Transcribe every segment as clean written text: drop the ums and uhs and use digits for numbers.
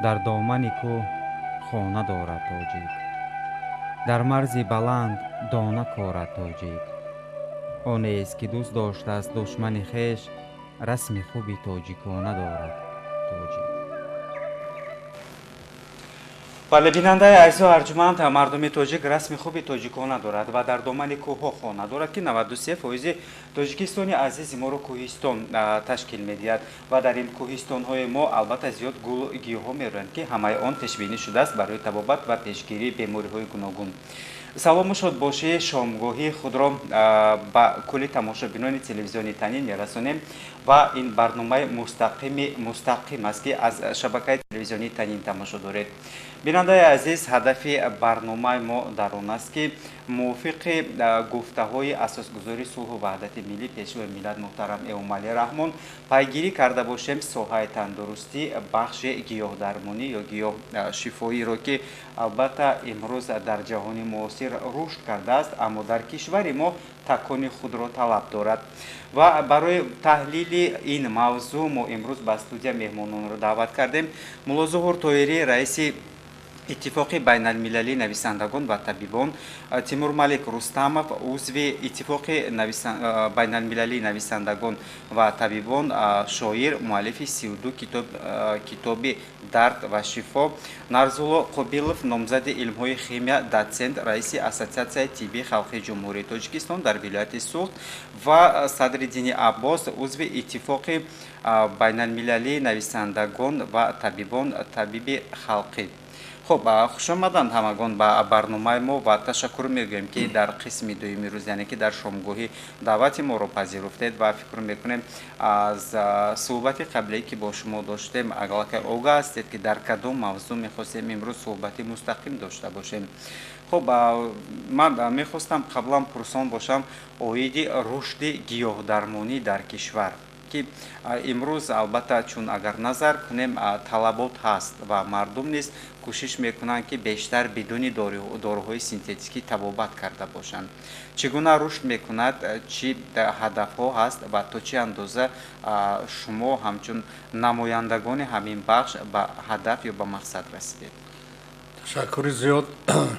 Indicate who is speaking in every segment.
Speaker 1: Дар домани кӯҳ хона дорад тоҷик, дар марзи баланд дона корад тоҷик. Онест, ки дӯст доштааст душмани хеш, расми хуби тоҷикона дорад тоҷик. Бале, бинандаи азизу арҷуманд, мардуми тоҷик расми хуби тоҷикона дорад ва дар домани кӯҳҳо хона дорад, ки 93% Тоҷикистони азизи моро кӯҳистон ташкил медиҳад ва дар ин кӯҳистонҳои мо, албатта, зиёд гулу гиёҳҳо мерӯянд, ки ҳамаи он пешбинӣ шудааст барои табобат ва пешгирии бемориҳои гуногун. Салому шодбошии шомгоҳии худро ба кулли тамошобинони телевизиони Танин мерасонем ва ин барномаи мустақим аст, ки аз шабакаи телевизионии Танин тамошо доред. Бинандаи азиз, ҳадафи барномаи мо дар он аст, ки мувофиқи гуфтаҳои асосгузори сулҳу ваҳдати миллӣ, Пешвои миллат муҳтарам Эмомалӣ Раҳмон, пайгирӣ карда бошем соҳаи тандурустӣ, бахши гиёҳдармонӣ ё гиёҳшифоиро, ки албатта имрӯз дар ҷаҳони муосир рушд кардааст, аммо дар кишвари мо такони худро талаб дорад. Ва барои таҳлили ин мавзӯъ мо имрӯз ба студия меҳмононро даъват кардем: Муллозуҳур Тоирӣ, раиси Иттифоқи байналмилалии нависандагон ва табибон, Тимурмалик Рустамов, узви Иттифоқи байналмилалии нависандагон ва табибон, шоир, муаллифи 32 китоби дард ва шифо, Нарзулло Қобилов, номзади илмҳои химия, дотсент, раиси Ассотсиатсияи тиббии халқии Ҷумҳурии Тоҷикистон дар вилояти Суғд ва Садриддини Аббос, узви Иттифоқи байналмилалии нависандагон ва табибон, табиби халқӣ. Хуб, хушомаданд ҳамагон ба барномаи мо ва ташаккур мегӯем, ки дар қисми дуюми рӯз, яъне ки дар шомгоҳӣ, даъвати моро пазируфтед. Ва фикр мекунем, аз суҳбати қаблие, ки бо шумо доштем, аллакай огаҳ ҳастед, ки дар кадом мавзӯъ мехостем имрӯз суҳбати мустақим дошта бошем. Хуб, ман мехостам қаблан пурсон бошам оиди рушди гиёҳдармонӣ дар кишвар, ки имрӯз, албатта, чун агар назар кунем, талабот ҳаст ва мардум низ кӯшиш мекунанд, ки бештар бидуни доруҳои синтетикӣ табобат карда бошанд. Чӣ гуна рушд мекунад, чӣ ҳадафҳо ҳаст ва то чӣ андоза шумо ҳамчун намояндагони ҳамин бахш ба ҳадаф ё ба мақсад расидед?
Speaker 2: Ташаккури зиёд.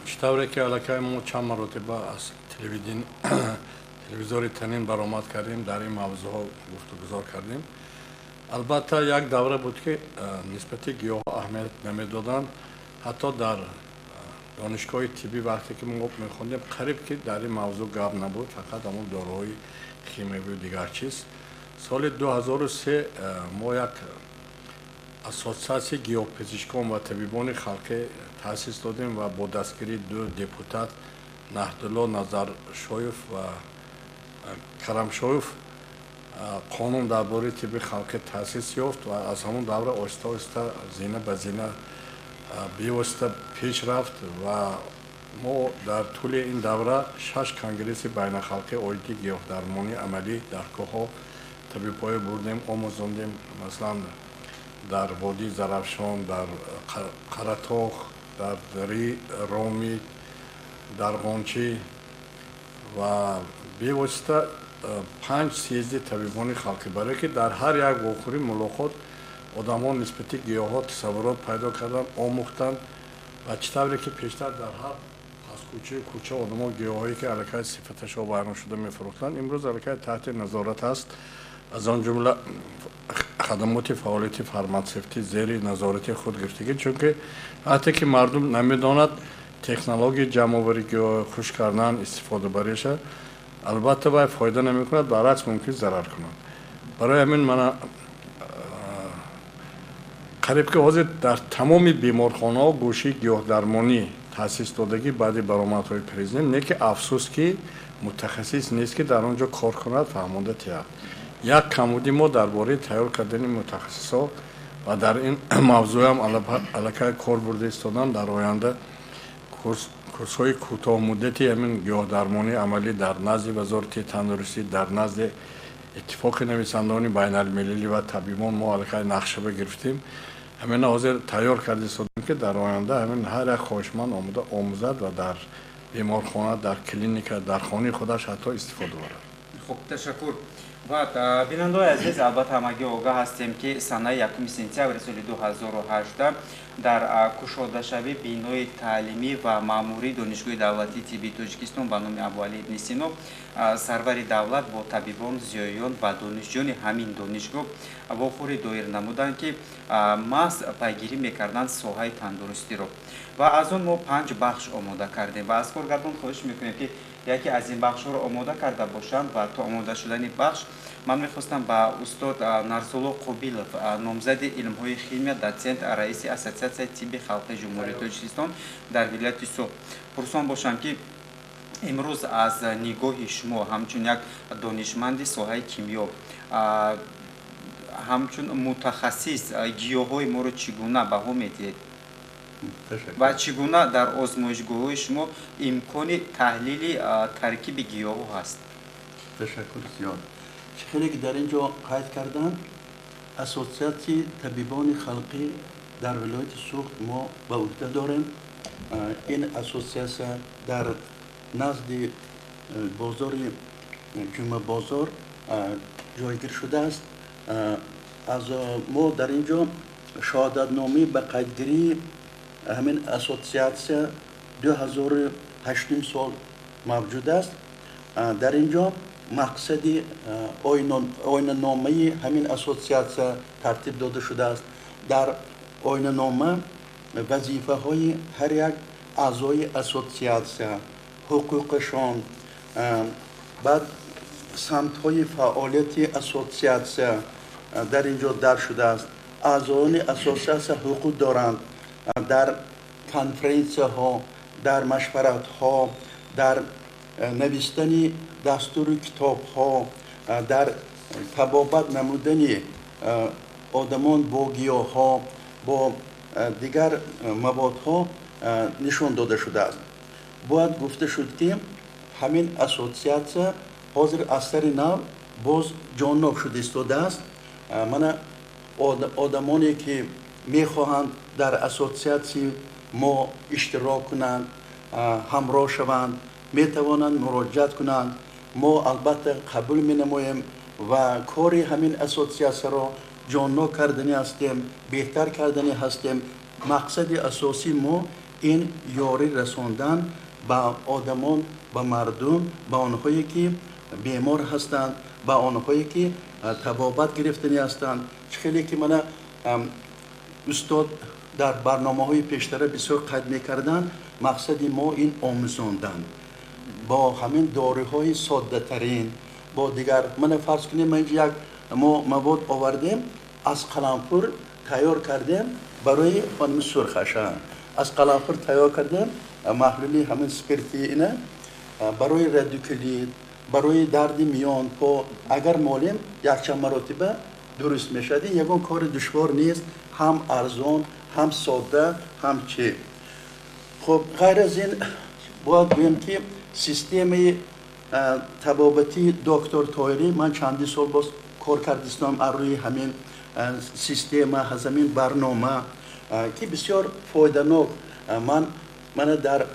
Speaker 2: Чӣ тавре ки аллакай мо чанд маротиба аз телевизори Танин баромад кардем, дар ин мавзӯъҳо гуфтугузор кардем. Албатта, як давра буд, ки нисбати гиёҳҳо аҳамият намедоданд. Ҳатто дар донишгоҳи тиббӣ, вақте ки мо мехондем, қариб ки дар ин мавзӯъ гап набуд, фақат ҳамон доруҳои химиявию дигар чиз. Соли 2003 мо як ассотсиатсияи гиёҳпизишкон ва табибони халқӣ таъсис додем ва бо дастгирии ду депутат, Наҳдулло Назаршоев ва Карамшоев, қонун дар бораи тибби халқӣ таъсис ёфт ва аз ҳамон давра оҳиста оҳиста, зина ба зина, бевосита пеш рафт. Ва мо дар тӯли ин давра шаш конгресси байналхалқӣ оиди гиёҳдармонии амалӣ дар кӯҳҳо табибҳое бурдем, омӯзондем, масалан, дар водии Зарафшон, дар Қаратоғ, дар Ромит, дар Ғончӣ ва бевосита панҷ съезди табибони халқӣ, барое ки дар ҳар як вохӯрӣ, мулоқот одамҳо нисбати гиёҳҳо тасаввурот пайдо карданд, омӯхтанд. Ва чӣ тавре ки пештар дар ҳар паскӯчаи кӯча одамо гиёҳҳое, ки аллакай сифаташо вайрон шуда, мефурӯхтанд, имрӯз аллакай таҳти назорат аст. Аз он ҷумла хадамоти фаъолияти фарматсевтӣ зери назорати худ гирифтагӣ, чунки вақте ки мардум намедонад технологияи ҷамъоварии гиёҳ, хушк кардан, истифодабариша, албатта, вай фоида намекунад, баръакс, мумкин зарар кунад. Барои ҳамин мана қариб ки ҳозир дар тамоми беморхонаҳо гӯшаи гиёҳдармонӣ таъсис додагӣ баъди баромадҳои президент. Не ки афсӯс, ки мутахассис нест, ки дар он ҷо кор кунад, фаҳмонда тиҳад. Як камбудӣ мо дар бораи тайёр кардани мутахассисҳо ва дар ин мавзӯъам аллакай кор бурда истодам. Дар оянда курсҳои кӯтоҳмуддати ҳамин гиёҳдармонии амалӣ дар назди Вазорати тандурустӣ, дар назди Иттифоқи нависандагони байналмилалӣ ва табибон мо аллакай нақша гирифтем. Ҳамина ҳозир тайёр карда истодем, ки дар оянда ҳамин ҳар як хоҳишманд омода омӯзад ва дар беморхона, дар клиника, дар хонаи худаш ҳатто истифода барад.
Speaker 1: Хуб, ташаккур. Ва бинандаои азиз, албатта, ҳамагӣ огаҳ ҳастем, ки санаи 1 сентябри соли 2018 дар кушодашавии бинои таълимӣ ва маъмурии Донишгоҳи давлатии тиббии Тоҷикистон ба номи Абуалӣ ибни Сино сарвари давлат бо табибон, зиёиён ва донишҷӯёни ҳамин донишгоҳ вохӯрӣ доир намуданд, ки маҳз пайгирӣ мекарданд соҳаи тандурустиро. Ва аз он мо панҷ бахш омода кардем ва аз коргардон хоҳиш мекунем, ки яке аз ин бахшҳоро омода карда бошанд. Ва то омода шудани бахш ман мехостам ба устод Нарзулло Қобилов, номзади илмҳои химия, дотсент, раиси Ассотсиатсияи тибби халқии Ҷумҳурии Тоҷикистон дар вилояти Суғд пурсон бошам, ки имрӯз аз нигоҳи шумо, ҳамчун як донишманди соҳаи кимиё, ҳамчун мутахассис, гиёҳҳои моро чӣ гуна баҳо медиҳед ва чӣ гуна дар озмоишгоҳҳои шумо имкони таҳлили таркиби гиёҳҳо ҳаст?
Speaker 3: Ташаккур зиёд. Чӣ хеле ки дар ин ҷо қайд карданд, Ассотсиатсияи табибони халқӣ дар вилояти Суғд мо ба уҳда дорем. Ин ассотсиатсия дар назди бозори Ҷумъабозор ҷойгир шудааст. Аз мо дар ин ҷо шаҳодатномаи ба қайдгирии ҳамин ассотсиатсия 2008 сол мавҷуд аст. Дар ин ҷо мақсади оинаномаи ҳамин ассотсиатсия тартиб дода шудааст. Дар оинанома вазифаҳои ҳар як аъзои ассотсиатсия, ҳуқуқашон, баъд самтҳои фаъолияти ассотсиатсия дар ин ҷо дарҷ шудааст. Аъзоёни ассотсиатсия ҳуқуқ доранд дар конференсияҳо, дар машваратҳо, дар навиштани дастуру китобҳо, дар табобат намудани одамон бо гиёҳҳо, бо дигар маводҳо нишон дода шудааст. Бояд гуфта шуд, ки ҳамин ассотсиатсия ҳозир аз сари нав боз ҷоннок шуда истодааст. Мана, одамоне ки мехоҳанд дар ассотсиатсияи мо иштирок кунанд, ҳамроҳ шаванд, метавонанд муроҷиат кунанд. Мо албатта қабул менамоем ва кори ҳамин ассотсиатсияро ҷоннок кардани ҳастем, беҳтар кардани ҳастем. Мақсади асосии мо ин ёрӣ расондан ба одамон, ба мардум, ба онҳое ки бемор ҳастанд, ба онҳое ки табобат гирифтанӣ ҳастанд. Чӣ хеле ки мана устод дар барномаҳои пештара бисёр қайд мекарданд, мақсади мо ин омӯзондан бо ҳамин доруҳои соддатарин, бо дигар. Мана, фарз кунем, ма инҷо як мо мавод овардем, аз қаламфур тайёр кардем барои хоними Сурхаша. Аз қаламфур тайёр кардем маҳлули ҳамин спирти ина барои радикулит, барои дарди миён по агар молем, якчанд маротиба дуруст мешавад. Ин ягон кори душвор нест, ҳам арзон, ҳам содда, ҳам чӣ. Хуб, ғайр аз ин бояд гӯем, ки системаи табобатии доктор Тоирӣ, ман чандин сол боз кор кардистам аз рӯи ҳамин система, аз ҳамин барнома, ки бисёр фоиданок. Ман мана дар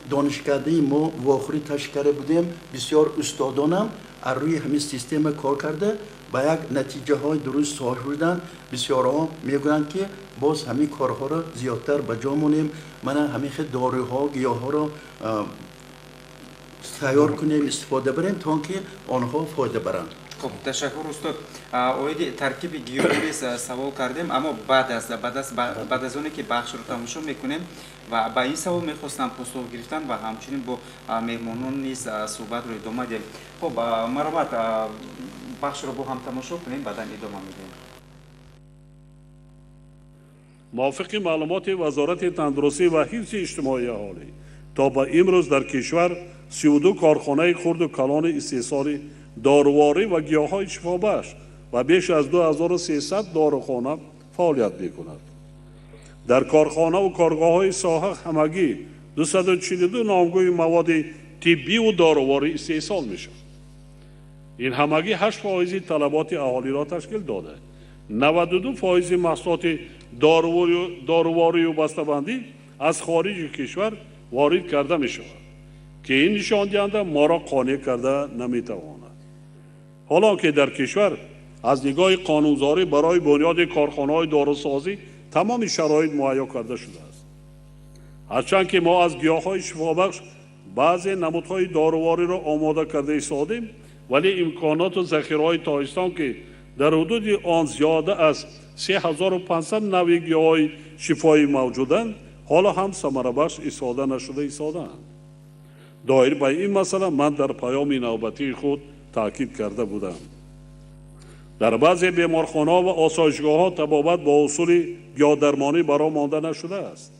Speaker 3: донишкадаи мо вохӯрӣ ташкил карда будем, бисёр устодонам аз рӯи ҳамин система кор карда, ба як натиҷаҳои дуруст соҳиб шуданд. Бисёрҳо мегӯянд, ки боз ҳамин корҳоро зиёдтар ба ҷо монем, мана ҳамин хел доруҳо, гиёҳҳоро тайёр кунем, истифода барем, то он ки онҳо фоида баранд.
Speaker 1: Хуб, ташаккур, устод. Оиди таркиби гиёҳ низ савол кардем, аммо баъд аз оне ки бахшро тамошо мекунем. Ва ба ин савол мехостам посух гирифтан ва ҳамчунин бо меҳмонон низ суҳбатро идома диҳем. Хуб, марҳамат, бахшро бо ҳам тамошо кунем, баъдан идома медиҳем.
Speaker 4: Мувофиқи маълумоти Вазорати тандурустӣ ва ҳифзи иҷтимоии аҳолӣ, то ба имрӯз дар кишвар 32 корхонаи хурду калони истеҳсоли доруворӣ ва гиёҳҳои шифобахш ва беш аз 2300 дорухона фаъолият мекунад. Дар корхонаву коргоҳҳои соҳа ҳамагӣ 242 номгӯи маводи тиббиву доруворӣ истеҳсол мешавад. Ин ҳамагӣ 8 фоизи талаботи аҳолиро ташкил дода, 92 фоизи маҳсулоти доруворию бастабандӣ аз хориҷи кишвар ворид карда мешавад, ки ин нишондиҳанда моро қонеъ карда наметавонад. Ҳоло ки дар кишвар аз нигоҳи қонунгузорӣ барои бунёди корхонаҳои дорусозӣ тамоми шароит муҳайё карда шудааст. Ҳарчанд ки мо аз гиёҳҳои шифобахш баъзе намудҳои дорувориро омода карда истодем, вале имконоту захираҳои Тоҷикистон, ки дар ҳудуди он зиёда аз 3500 навъи гиёҳҳои шифоӣ мавҷуданд, ҳоло ҳам самарабахш истифода нашуда истодаанд. Доир ба ин масъала ман дар паёми навбатии худ таъкид карда будам. Дар баъзе беморхонаҳо ва осоишгоҳҳо табобат бо усули гиёҳдармонӣ ба роҳ монда нашудааст,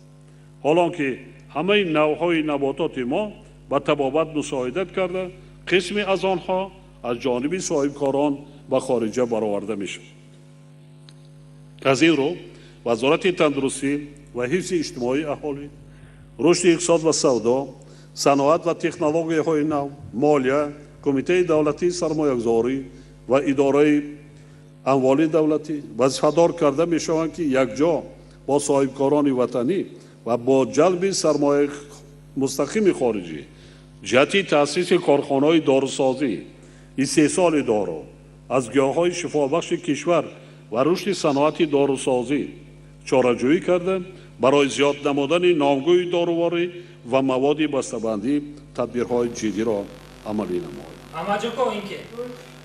Speaker 4: ҳолон ки ҳамаи навъҳои набототи мо ба табобат мусоидат карда, қисме аз онҳо аз ҷониби соҳибкорон ба хориҷа бароварда мешавад. Аз ин рӯ Вазорати тандурустӣ ва ҳифзи иҷтимоии аҳолӣ, рушди иқтисод ва савдо, саноат ва технологияҳои нав, молия, Кумитаи давлатии сармоягузорӣ ва идораи амволи давлатӣ вазифадор карда мешаванд, ки якҷо бо соҳибкорони ватанӣ ва бо ҷалби сармояи мустақими хориҷӣ ҷиҳати таъсиси корхонаҳои дорусозӣ, истеҳсоли дору аз гиёҳҳои шифобахши кишвар ва рушди саноати дорусозӣ чораҷӯӣ карда, барои зиёд намудани номгӯи доруворӣ ва маводи бастабандӣ тадбирҳои ҷиддиро амалӣ намояд.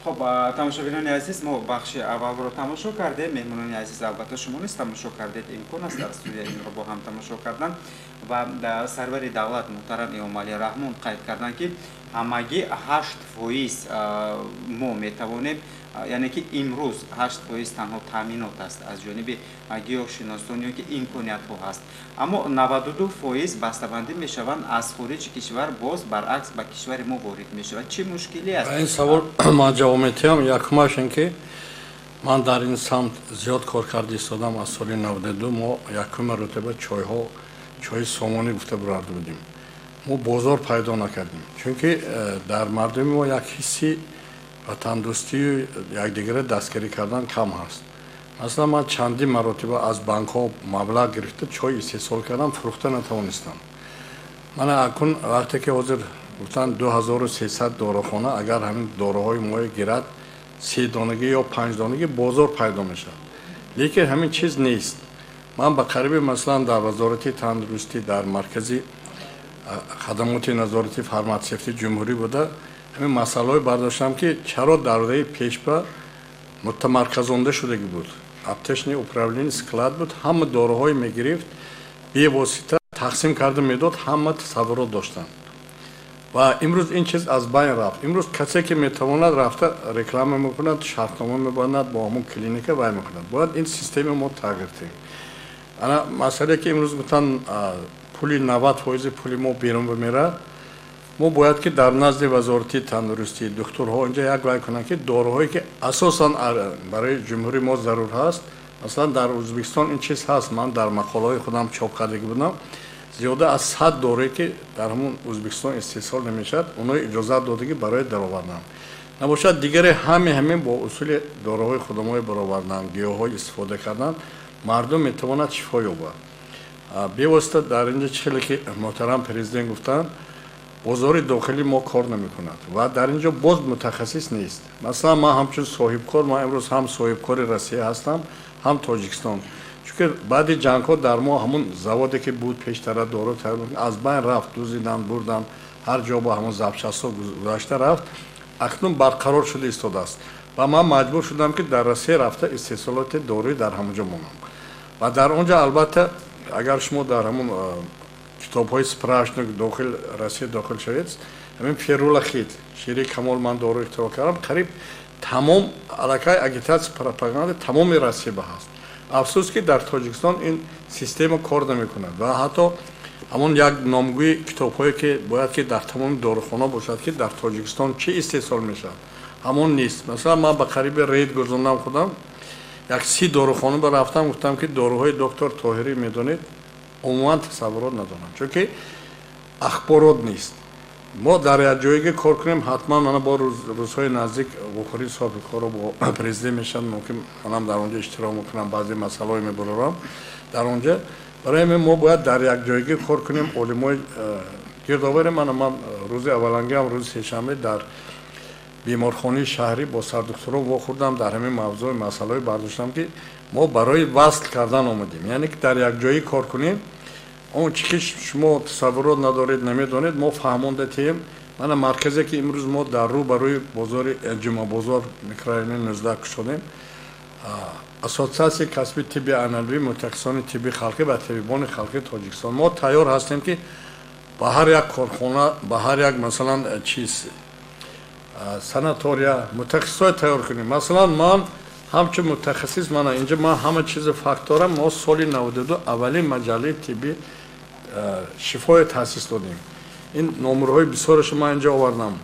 Speaker 1: Хуб, тамошобинони азиз, мо бахши аввалро тамошо кардем. Меҳмонони азиз, албатта шумо низ тамошо кардед, имкон аст дар студия инро бо ҳам тамошо кардан. Ва сарвари давлат муҳтарам Эмомалӣ Раҳмон қайд карданд, ки ҳамагӣ 8% мо метавонем, яъне ки имрӯз 8% танҳо таъминот аст аз ҷониби гиёҳшиносон ё ки имкониятҳо ҳаст, аммо 92% бастабандӣ мешаванд аз хориҷи кишвар, боз баръакс ба кишвари мо ворид мешавад. Чӣ мушкиле аст?
Speaker 2: Ин савол ман ҷавоб медиҳам. Якумаш ин ки ман дар ин самт зиёд кор карда истодам. Аз соли 92 мо якум маротиба чойҳо, чойи сомонӣ гуфта бурарда будем. Мо бозор пайдо накардем, чунки дар мардуми мо як ҳисси ватандӯстию якдигарро дастгирӣ кардан кам ҳаст. Масалан, ман чандин маротиба аз банкҳо маблағ гирифта чой истеҳсол кардам, фурӯхта натавонистам. Мана акун вақте ки ҳозир гуфтанд 2300 дорухона, агар ҳамин доруҳои моро гирад, 3 донагӣ ё 5 донагӣ бозор пайдо мешавад. Лекин ҳамин чиз нест. Ман ба қариби, масалан, дар Вазорати тандурустӣ, дар маркази хадамоти назоратии фарматсевтии ҷумҳурӣ буда, ҳамин масъалаҳое бардоштам, ки чаро давраи пешба мутамарказонда шудагӣ буд. Аптечное управление склад буд, ҳама доруҳое мегирифт, бевосита тақсим карда медод, ҳама тасаввурот доштанд. Ва имрӯз ин чиз аз байн рафт. Имрӯз касе ки метавонад рафта реклама мекунад, шартнома мебандад бо ҳамон клиника вай мекунад. Бояд ин система мо тағйир диҳем. Ана масъалае ки имрӯз гуфтанд, пули 90% пули мо берун бимерад, мо бояд ки дар назди Вазорати тандурустӣ духтурҳо инҷа як вай кунанд, ки доруҳое ки асосан барои ҷумҳурии мо зарур ҳаст, масалан дар Ӯзбекистон ин чиз ҳаст, ман дар мақолаҳои худам чоп кардагӣ будам, зиёда аз 100 доруе ки дар ҳамон Ӯзбекистон истеҳсол намешавад, онҳо иҷозат додагӣ барои даровардан. Набошад дигаре ҳамин бо усули доруҳои худамои баровардан, гиёҳҳо истифода кардан, мардум метавонад шифо ёбад. Бевосита дар инҷа чӣ хеле ки муҳтарам президент гуфтанд, бозори дохилӣ мо кор намекунад ва дар инҷо боз мутахассис нест. Масалан, ман ҳамчун соҳибкор, ман имрӯз ҳам соҳибкори Россия ҳастам, ҳам Тоҷикистон. Чунки баъди ҷангҳо дар мо ҳамун заводе ки буд пештара дору тайёр аз байн рафт, дузидан, бурдан, ҳар ҷо бо ҳамун запчастҳо гузашта рафт, акнун барқарор шуда истодааст. Ва ман маҷбур шудам, ки дар Россия рафта истеҳсолоти доруӣ дар ҳамон ҷо монам. Ва дар он ҷо албатта агар шумо дар ҳамун китобҳои справочник дохил Россия дохил шавед, ҳамин ферулахит, шири камол ман дору ихтироъ кардам, қариб тамом аллакай агитатсия пропаганда тамоми Россия ба ҳаст. Афсӯс ки дар Тоҷикистон ин система кор намекунад ва ҳатто ҳамон як номгӯи китобҳое ки бояд ки дар тамоми дорухона бошад, ки дар Тоҷикистон чӣ истеҳсол мешавад, ҳамон нест. Масалан, ман ба қариби рейд гузарондам худам, як 30 дорухона ба рафтам, гуфтам ки доруҳои доктор Тоҳирӣ медонед, умуман тасаввурот надорам, чунки ахборот нест. Мо дар як ҷойге кор кунем, ҳатман мана бо рӯзҳои наздик вохӯрии соҳибкорро бо президент мешавад, мумкин манам дар он ҷо иштирок мекунам, баъзе масъалаҳое мебарорам дар он ҷо. Барои ҳамин мо бояд дар як ҷойге кор кунем, олимои гирд оварем. Мана ман рӯзи аввалангиам, рӯзи сешанбе дар Беморхонаи шаҳрӣ бо сардухтурон вохӯрдам, дар ҳамин мавзӯи масъалаҳое бардоштам, ки мо барои васл кардан омадем, яъне ки дар якҷоӣ кор кунем. Он чи ки шумо тасаввурот надоред, намедонед, мо фаҳмонда тием. Мана марказе, ки имрӯз мо дар рӯ барои бозори Ҷумъабозор, микрорайони 19 кушодем, Ассотсиатсияи касби тибби анъанавӣ, мутахассисони тибби халқӣ ва табибони халқии Тоҷикистон, мо тайёр ҳастем, ки ба ҳар як корхона, ба ҳар як, масалан, чиз, санатория мутахассисҳое тайёр кунем. Масалан, ман ҳамчун мутахассис, мана инҷа ман ҳама чизи факт дорам, мо соли 92 аввалин маҷаллаи тиббӣ «Шифое» таъсис додем. Ин номерҳои бисёрашо ман инҷа овардам.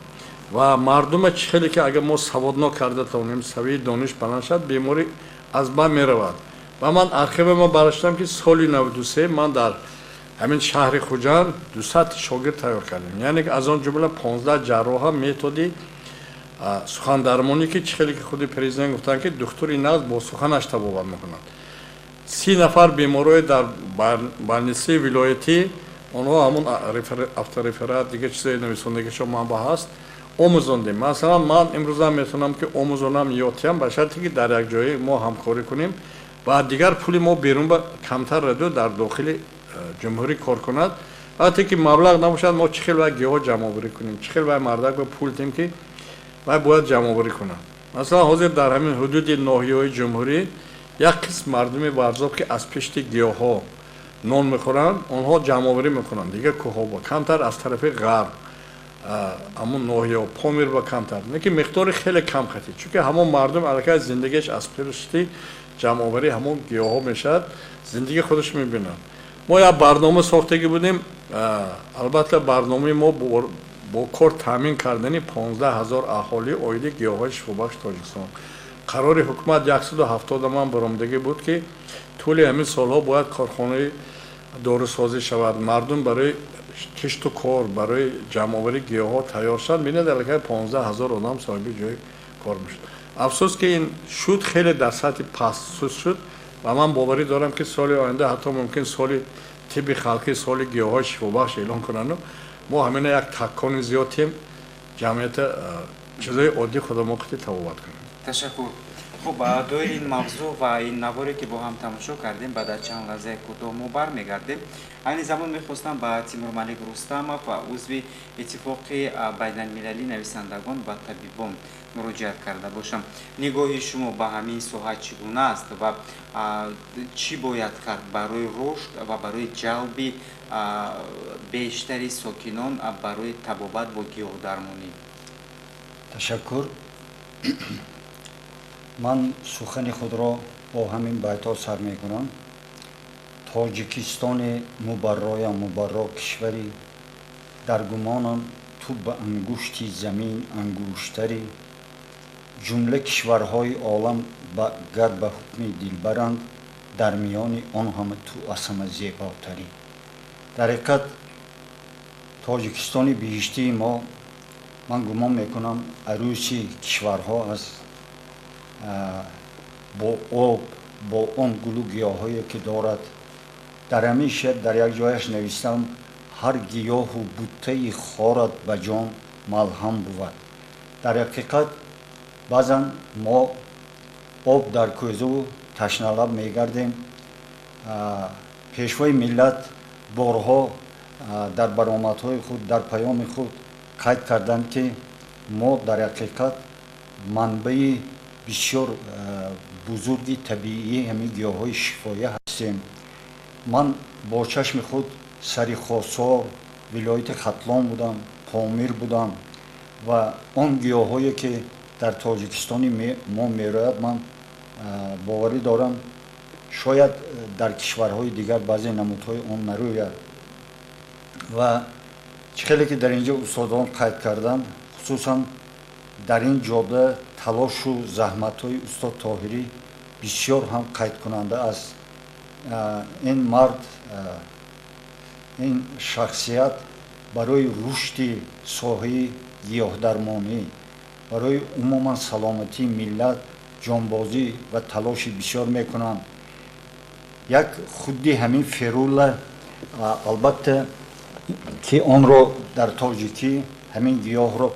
Speaker 2: Ва мардума чӣ хеле ки агар мо саводнок карда тавонем, савияи дониш баланд шавад, беморӣ аз байн меравад. Ва ман архивама бараштам, ки соли 93 ман дар ҳамин шаҳри Хуҷанд 200 шогирд тайёр кардем, яъне аз он ҷумла 15 ҷарроҳа методи сухандармонӣ, ки чӣ хеле ки худи президент гуфтанд, ки духтури нағз бо суханаш табобат мекунад. 30 нафар беморое дар больницаи вилоятӣ, онҳо ҳамун автореферат, дигар чизои нависондагишо манба ҳаст, омӯзондем. Масалан, ман имрӯзам метавонам, ки омӯзонам, ёдтиям, ба шарте ки дар як ҷое мо ҳамкорӣ кунем ва дигар пули мо берун ба камтар раду дар дохили ҷумҳурӣ кор кунад. Вақте ки маблағ набошад, мо чӣ хел вай гиёҳо ҷамъоварӣ кунем, чӣ хел вай мардак ба пул тем, ки вай бояд ҷамъоварӣ кунад? Масалан, ҳозир дар ҳамин ҳудуди ноҳияҳои ҷумҳурӣ як қисм мардуми Варзоб, ки аз пишти гиёҳҳо нон мехӯранд, онҳо ҷамъоварӣ мекунанд. Дигар кӯҳҳо ба камтар, аз тарафи ғарб, ҳамун ноҳияҳо, Помир ба камтар, не ки миқдори хеле кам хатид, чунки ҳамон мардум аллакай зиндагиаш аз пишти ҷамъоварӣ ҳамон гиёҳҳо мешавад, зиндагии худаш мебинад. Мо як барнома сохтагӣ будем. Албатта, барномаи мо бо кор таъмин кардани 15 000 аҳолӣ оиди гиёҳҳои шифобахши Тоҷикистон. Қарори ҳукумат 170 ман баромадагӣ буд, ки тӯли ҳамин солҳо бояд корхонаи дорусозӣ шавад, мардум барои кишту кор, барои ҷамъоварии гиёҳҳо тайёр шавад. Бинед, аллакай 15 000 одам соҳиби ҷои кор мешуд. Афсӯс, ки ин шуд, хеле дар сатҳи паст суст шуд. Ва ман боварӣ дорам, ки соли оянда ҳатто мумкин соли тибби халқӣ, соли гиёҳҳои шифобахш эълон кунанду мо ҳамина як такони зиёд тем, ҷамъията чизои оддӣ худамо қити табобат кунем.
Speaker 1: Ташаккур. Хуб, доири ин мавзӯъ ва ин наворе, ки бо ҳам тамошо кардем, баъд аз чанд лаҳзаи кӯтоҳ мо бармегардем. Айни замон мехостам ба Тимурмалик Рустамов, узви Иттифоқи байналмилалии нависандагон ва табибон, муроҷиат карда бошам. Нигоҳи шумо ба ҳамин соҳа чӣ гуна аст ва чӣ бояд кард барои рушд ва барои ҷалби бештари сокинон барои табобат бо гиёҳдармонӣ?
Speaker 5: Ташаккур. Ман сухани худро бо ҳамин байтҳо сар мекунам: Тоҷикистони мубарроям, мубарро кишварӣ, дар гумонам ту ба ангушти замин ангуштарӣ. Ҷумла кишварҳои олам гар ба ҳукми дилбаранд, дар миёни он ҳама ту аз ҳама зеботарӣ. Дар ҳақиқат, Тоҷикистони биҳиштии мо, ман гумон мекунам, арӯси кишварҳо аст, бо об, бо он гулу гиёҳҳое, ки дорад. Дар ҳамин шеър дар як ҷояш навистам: ҳар гиёҳу буттаи хорат ба ҷон малҳам бувад. Дар ҳақиқат, баъзан мо об дар кӯзаву ташналаб мегардем. Пешвои миллат борҳо дар баромадҳои худ, дар паёми худ қайд карданд, ки мо дар ҳақиқат манбаи бисёр бузурги табиии ҳамин гиёҳҳои шифоӣ ҳастем. Ман бо чашми худ сари Хосор, вилояти Хатлон будам, Помир будам ва он гиёҳҳое, ки дар Тоҷикистони мо мерояд, ман боварӣ дорам, шояд дар кишварҳои дигар баъзе намудҳои он нарӯяд. Ва чӣ хеле ки дар ин ҷо устодон қайд карданд, хусусан дар ин ҷода талошу заҳматҳои устод Тоҳирӣ бисёр ҳам қайдкунанда аст. Ин мард, ин шахсият барои рушди соҳаи гиёҳдармонӣ, барои умуман саломатии миллат ҷонбозӣ ва талоши бисёр мекунанд. Як худи ҳамин ферула, албатта, ки онро дар тоҷикӣ ҳамин гиёҳро